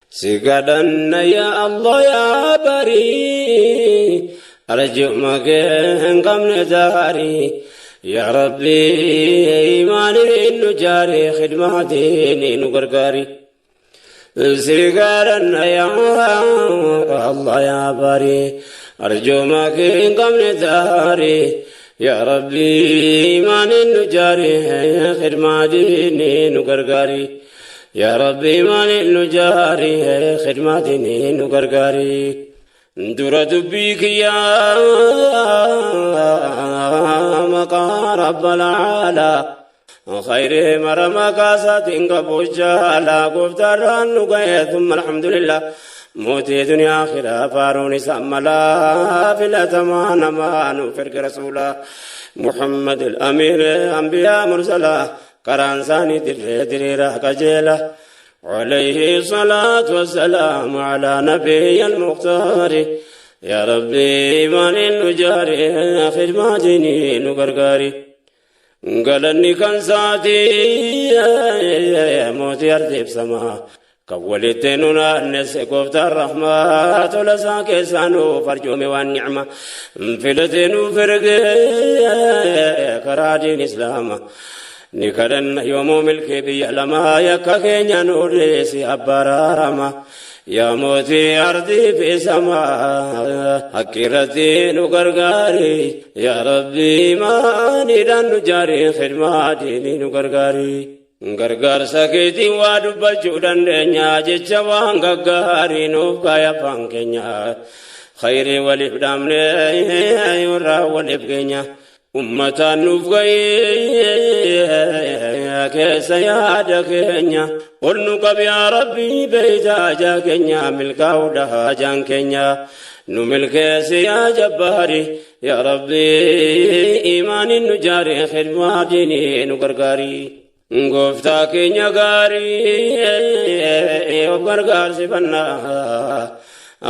Si kadhanna yaa Allah yaa barii, arjuma kee hin qabne daarii. Yaa Rabbi imaaniin nu jaari, khidmaatiin nu gargaari. Si kadhanna yaa Allah yaa barii, arjuma kee hin qabne daarii. Yaa Rabbi imaaniin nu jaari, khidmaatiin nu gargaari. Yaa Rabbi imaaniin nu jaari, khidmaatiin nu gargaari. Dura dubbii kiyyaa maqaa Rabbal Aalaa. Khayrii mara maqaa isaatiin qabu jaalaa gooftaarraan nu ga'e thumma alhamdulillah. Mootii duniyaa akhiraa faaruun isaa malaa filatamaa namaa nuuf erge rasuulaa. Muhammad al-Amiir anbiyaa mursalaa karaan isaanii dirree diriiraa qajeela. عليه الصلاة والسلام على نبي المختار. يا ربي من النجاري خدماتني نقرقاري. Galanni kan isaatii mootii ardiif samaa, kan walitti nu naannesse gooftaan rahmaa, tola isaa keessaa nuuf arjoome waan nicma filatee nuuf ergee karaa diin islaama. Ni kadhanna yoomuu milkii biyya lamaa, yakka keenya nu dhiisi abbaa raarama. Yaa mootii ardii fi samaa, haqqi irratti nu gargaari. Yaa Rabbi imaaniidhaan nu jaari, khidmaa diinii nu gargaari. Gargaarsa keetiin waa dubbachuu dandeenya, jecha waan gaggaarii nuuf kaaya afaan keenya. Khayrii waliif dhaamne irraa waliif keenya. Ummataan nuuf ga'ee keessa yaada keenya. Ol nu qabi yaa Rabbi beeyta ajaa keenya, milkaa'uudha hajaan keenya. Nu milkeessi yaa jabbaari. Yaa Rabbi imaaniin nu jaari, khidmaa diinii nu gargaari. Gooftaa keenya gaarii of gargaarsifannaa.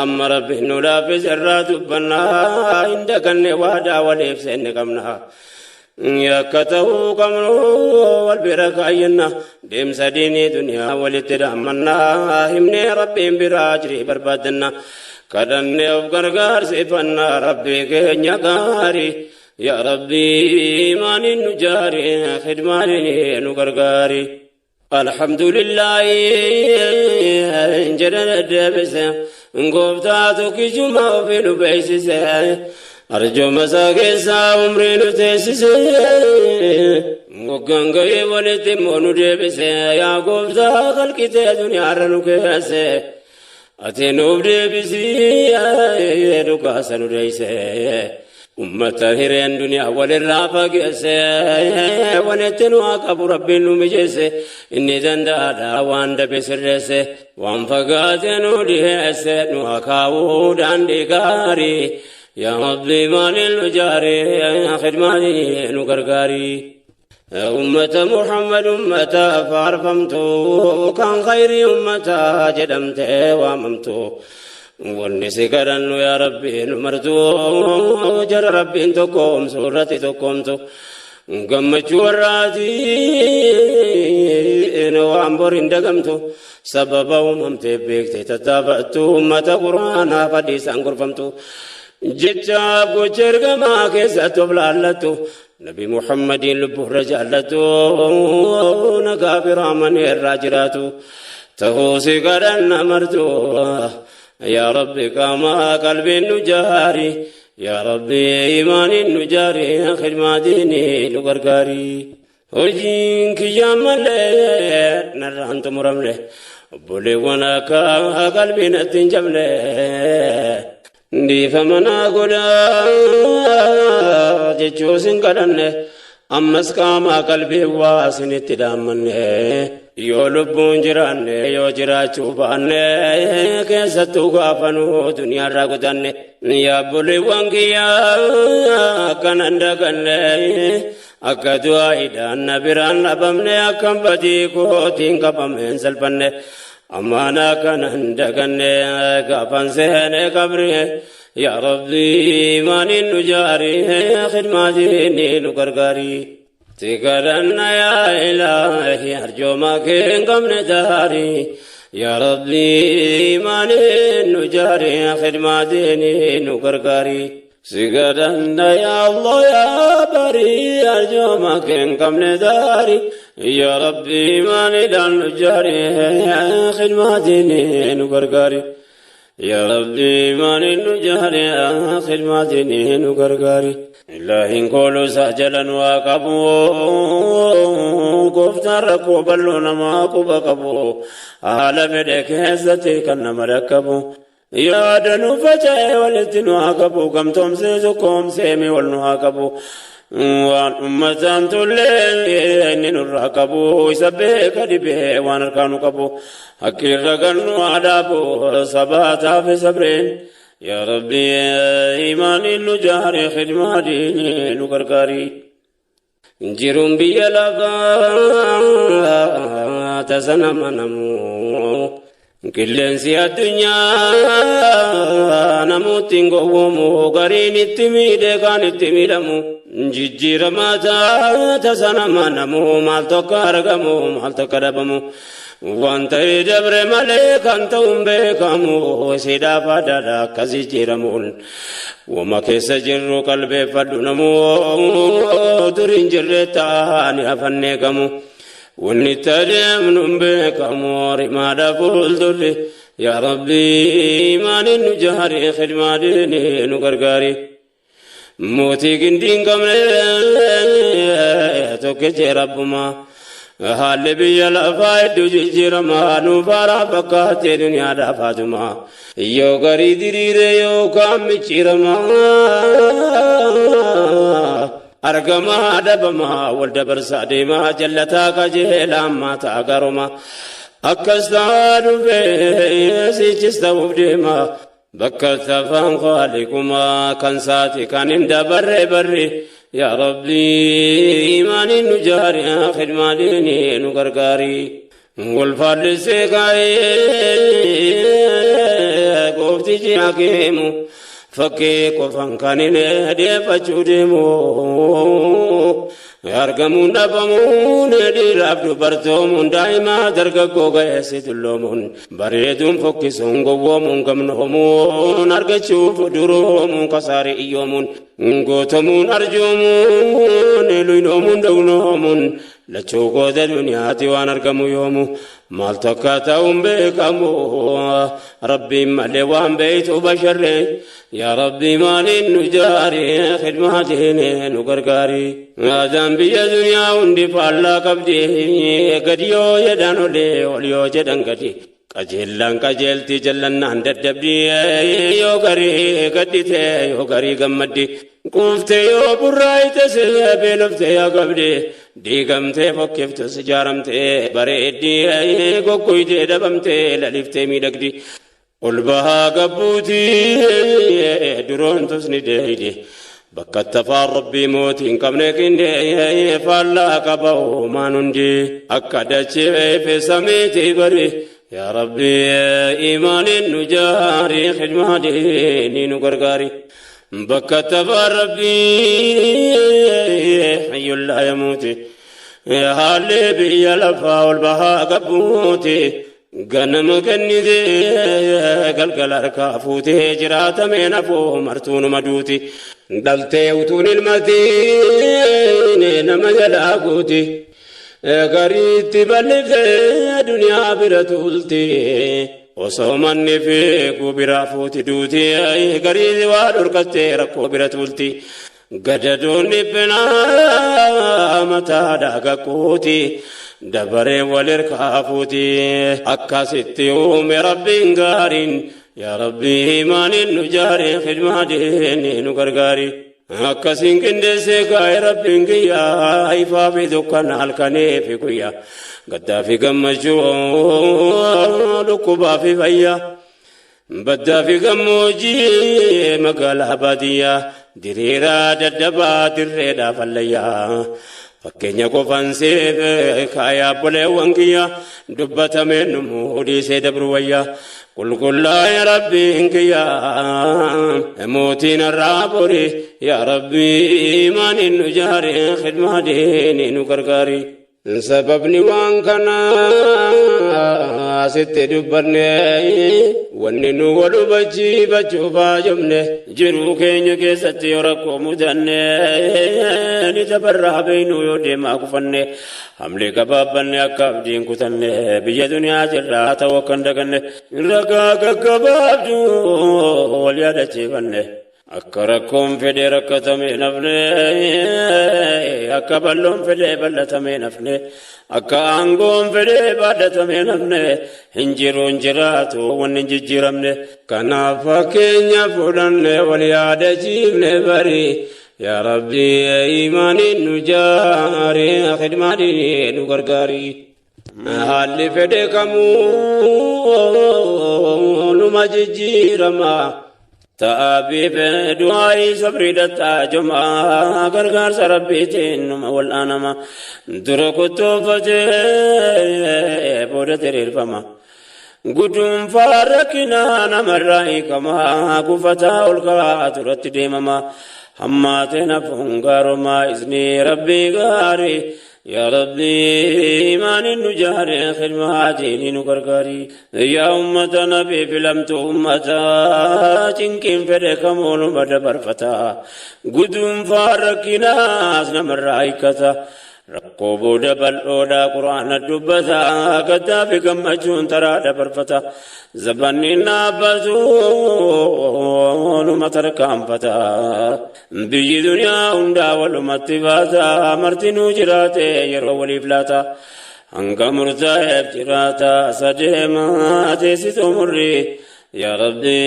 Amma Rabbi nu laaffise irraa dubbannaa, hin daganne waadaa waliif seenne qabna. Yakka ta'uu qabnu wal bira kaayyanna, deemsa diinii duniyaa walitti dhaammannaa, himnee Rabbiin biraa ajirii barbaaddanna. Kadhannee of gargaarsifannaa Rabbii keenya gaarii. Yaa Rabbi imaaniin nu jaari, khidmaaniin nu gargaari. Alhamdulillahi jedhan deebise, gooftaa tokkichuma ofii nu beeksise. Arjooma isaa keessaa umrii nu teessise. Waggaan gahee walitti immoo nu deebise. Yaa gooftaa kalqitee duniyaarra nu keesse. Ati nuuf deebisii dhugaasa nu deeyse. Ummata hireen duniyaa walirraa fageesse, walitti nu haa qabu Rabbiin nu mijeesse. Inni danda'aadha waan dabe sirreesse, waan fagaate nu dhiheesse, nu haa kaa'uu daandii gaarii. Yaa Rabbi maaliin nu jaarii, khidmaanii nu gargaarii. Ummata Muhammad, ummata faarfamtu, kan khayrii ummata jedhamte waamamtu. Wanni si kadhannu yaa Rabbi nu martu, jara Rabbiin tokkoomsu irratti tokkoomtu. Gammachuu warraatiin waan bor hin dagamtu, sababa uumamteef beekte tattaafattu, ummata quraanaa fadhiisaan gorfamtu. Jecha gocha ergamaa keessatti of laallattu, Nabi Muhammadiin lubbuurra jaallatu, nagaa fi raamanii irraa jiraatu ta'uu si kadhanna martu. Yaa Rabbi qaamaa qalbiin nu jaari, yaa Rabbi imaaniin nu jaari, khidmaa diinii nu gargaari. Hojiin kiyyaa malee narraan xumuramne, obboleewwan akka qalbiin natti hin cabne. Dhiifama naa godhaa jechuu sin kadhanne, ammas qaamaa qalbii waa isinitti dhaammanne. Yoo lubbuun jiraanne, yoo jiraachuu baanne, keessattuu gaafanuu duniyaarraa kutanne. Yaa obboleewwan kiyyaa akkanan daganne, akka du'aa'iidhaan na biraan dhabamne, akkan badii kootiin qabameen salphanne. Ammaan akkanan daganne gaafan seene qabri. Yaa Rabbi maaliin nu jaari, khidmaatiin nu gargaari. Si kadhanna yaa ilaahi arjooma kee hin qabne daari. Yaa Rabbii imaaniin nu jaari khidmaa diinii nu gargaari. Si kadhanna yaa Allah yaa barii arjooma kee hin qabne daari. Yaa Rabbii imaaniidhaan nu jaari khidmaa diinii nu gargaari. Yaa Rabbii imaaniin nu jaari khidmaa diinii nu gargaari. Ilaahiin kooluu isaa jala nu haa qabu. Gooftaan rakkoo bal'oo namaa quba qabu. Haala fedhe keessatti kan nama dhaqqabu. Yaada nu faca'e walitti nu haa qabu. Gamtoomsee tokkoomsee mi wal nu haa qabu. Waan ummataan tollee inni nurraa qabu. Isa beeka dhibee waan harkaa nu qabu. Hakkiirra kan nu haa dhaabu. Sabaataa fi sabreen. Yaa Rabbi imaaniin nu jaari khidmaa diinii nu gargaari. Jiruun biyya lafaa tasa nama namu. Qilleensi addunyaa namooti hin gowwoomu gariin itti miidhe kaan itti miidhamu. Jijjiiramaa tasa nama namu maal tokko argamu maal tokko dhabamu. Waan ta'ee dabre malee kan ta'u hin beekamu siidhaaf adaadha akkas jijjiiramuun. Wama keessa jirru qalbeeffadhu namuu dur hin jirre taa'anii hafan eegamu. Wanni itti adeemnu hin beekamu rimaadha fuuldurri. Yaa Rabbi imaaniin nu jaari khidmaa diinii nu gargaari. Mootii gindii hin qabne tokkichi rabbuma. Haalli biyya lafaa hedduu jijjiirama nuuf haaraa fakkaatee duniyaadhaaf haatuma. Yoo garii diriire yookaan micciirama. Argamaa dhabamaa wal dabarsaa deemaa jallataa qajeelaa ammaa ta'a garuma. Akkas ta'aa dhufee sichis ta'uuf deema. Bakka tafaan khaaliqumaa kan saati kan hin dabarre barri yaa Rabbi imaaniin nu jaari khidmaa diinii nu gargaari. Wal faallissee kaa'ee gooftichi hakiimu fakkii qofan kan hin deeffachuu deemu. Argamuun dhabamuun dhiiraaf dubartoomuun daa'ima dargaggoo ga'eessi dulloomuun bareeduun fokkisuun gowwoomuun gamnoomuun argachuuf duroomuun kasaarii iyyoomuun gootomuun arjoomuun luynoomuun dognoomuun lachuu qooda duniyaati waan argamu yoomu maal takka ta'uun beekamu rabbiin malee waan beeytu basharree Yaa Rabbi maaliin nu jaari khidmaa diinii nu gargaari. Aadaan biyya duniyaa hundi faallaa qabdi gadi yoo jedhan olee ol yoo jedhan gadi. Qajeellaan qajeelti jallannaan daddabdi yoo garii gaddite yoo garii gammaddi. Quufte yoo burraaytes beelofte yaa qabdi diigamtee fokkiftus ijaaramtee bareeddi goggoytee dhabamtee laliftee miidhagdi. Ol bahaa gabbuuti duroontus ni deeydi. Bakka tafaan rabbii mootii hin qabne qindee faallaa qaba uumaan hundi. Akka dachee fi samiitii bari. Yaa Rabbi imaaniin nu jaari khidmaa diinii nu gargaari. Bakka tafaan rabbii hayyul laa yamuuti. Haalli biyya lafaa ol bahaa gabbuuti. Ganama kennitee galgala harkaa fuutee jiraatamee nafuu martuu numa duuti. Dhaltee utuun ilmatiin nama jalaa guuti. Gariitti bal'iftee duniyaa bira tuulti. Osoo manni fiiguu biraa fuuti duuti. Garii waa dhorkattee rakkoo bira tuulti. Gadadoon dhiphinaa mataadhaa gaqquuti dabaree wal hirkaa fuuti akkasitti uume rabbiin gaariin yaa rabbii imaaniin nu jaari khidmaa diinii nu gargaari. Akkasiin qindeessee kaa'e rabbiin kiyyaa ifaa fi dukkana halkanii fi guyyaa gaddaa fi gammachuu dhukkubaa fi fayyaa. Baddaa fi gammoojjii magaalaa baadiyyaa diriiraa daddabaa dirreedhaaf hallayyaa. Fakkeenya qofaan siif kaayaa obboleewwan kiyya dubbatamee numuu dhiisee dabru wayya. Qulqullaa'e rabbiin kiyya mootiin har'aa bori yaa rabbii imaaniin nu jaari khidmaa diinii nu gargaari. Sababni waan kanaa. Sitti dubbanne wanni nu wal hubachiifachuuf haajomne jiruu keenya keessatti yoo rakkoo mudanne ni tabarraa beeynu yoo deemaa kufanne hamlee gabaabbanne akka abdiin kutanne biyya duniyaa jirraa ta'uu akka hin daganne ragaa gaggabaabdu wal yaadachiifanne. Akka rakkoon fedhe rakkatamee nafne, akka bal'oon fedhe bal'atamee nafne, akka aangoon fedhe baadhatamee nafne, hin jiru hin jiraatu wanni hin jijjiiramne. Kanaaf fakkeenya fudhanne wal yaadachiifne bari. Yaa Rabbi imaaniin nu jaari, khidmaadhiin nu gargaari. Haalli fedhe kamuu numa jijjiirama. Ta'aabii du'aayii sabrii dattaa jumaa gargaarsa rabbiitiin numa wal'aanama. Dura kottoonfatee booda diriirfama. Guduunfaa rakkinaa namarraa hiikama. Gufataa ol ka'aa duratti deemama. Hammaateen hafuun gaaromaa iznii rabbii gaarii. Yaa Rabbi imaaniin nu jaare khidmaa diinii nu gargaari. Yaa ummata nabii filamtu ummata cinqiin fedhe kamuu numa dabarfata. Guduunfaa rakkinaas namarraa hiikkata. Rakkoo booda bal'oodha quraana dubbata. Gaddaa fi gammachuun taraa dabarfata. Zabanni dhaabbatu numa tarkaanfata. Biyyi duniyaa hundaa walumatti baata. Martinuu jiraate yeroo waliif laata. Hanga murtaa'eef jiraata. Sadeema teessitu murri. Yaa Rabbi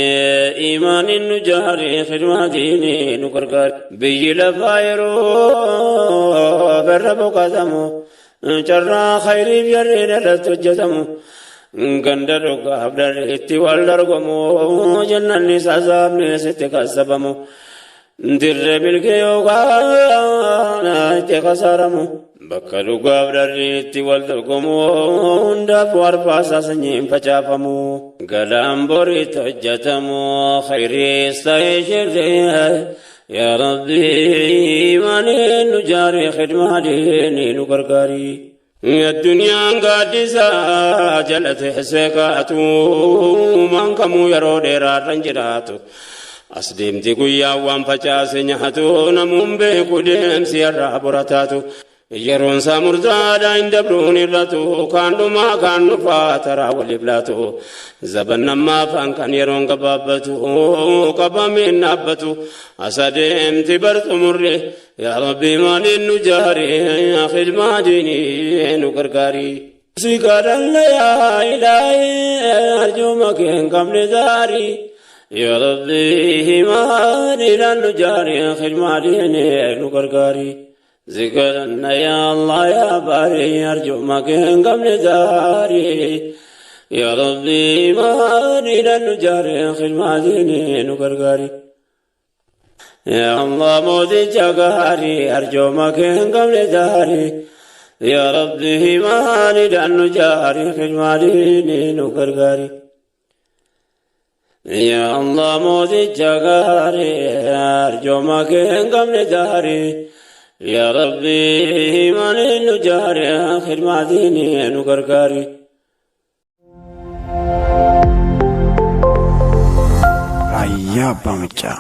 imaaniin nu jaari khidmaa diinii nu gargaari. Biyyi lafaa yeroo berra boqotamu. Carraa khayriif jarreen irratti hojjetamu. Ganda dhugaaf dharri itti wal dorgomu. Jannanni sasaabni sitti kasabamu. Dirree milkii yookaan itti kasaaramu. Bakka dhugaaf dharri itti wal dorgomu. Hundaaf warfaasaa sanyiin facaafamu. Galaan boriitti hojjetamu. Khayriis ta'ee shirree. Yaa Rabbi imaaniin nu jaari khidmaa diinii nu gargaari. Addunyaan gaaddisa jala teessee kaatu maan kamuu yeroo dheeraarra hin jiraatu. As deemti guyyaa waan facaase nyaatu namuun beeku deemsi irraa borataatu. Yeroon isaa murtaadha hin dabruun irratu kaan dhumaa kaan dhufaa taraa waliif laatu. Zaban ammaa afaan kan yeroon gabaabbatu qabameen dhaabbatu as adeemti bar xumurre. Yaa Rabbi maaliin nu jaari khidmaa diinii nu gargaari. Si kadhanna yaa ilaahi arjuma kee hin qabne zaari. Yaa Rabbi maaliidhaan nu jaari khidmaa diinii nu gargaari. Si kadhanna yaa Allah yaa baari arjuma kee hin qabne zaari. Yaa Rabbi maaliidhaan nu jaari khidmaa diinii nu gargaari. Yaa Allah mooticha gaarii arjooma kee hin qabne daarii. Yaa Rabbi maaliidhaan nu jaarii khidmaa diinii nu gargaari. Yaa Allah mooticha gaarii arjooma kee hin qabne daarii. Yaa Rabbi maaliin nu jaarii khidmaa diinii nu gargaari. Raayyaa Abbaa Macaa.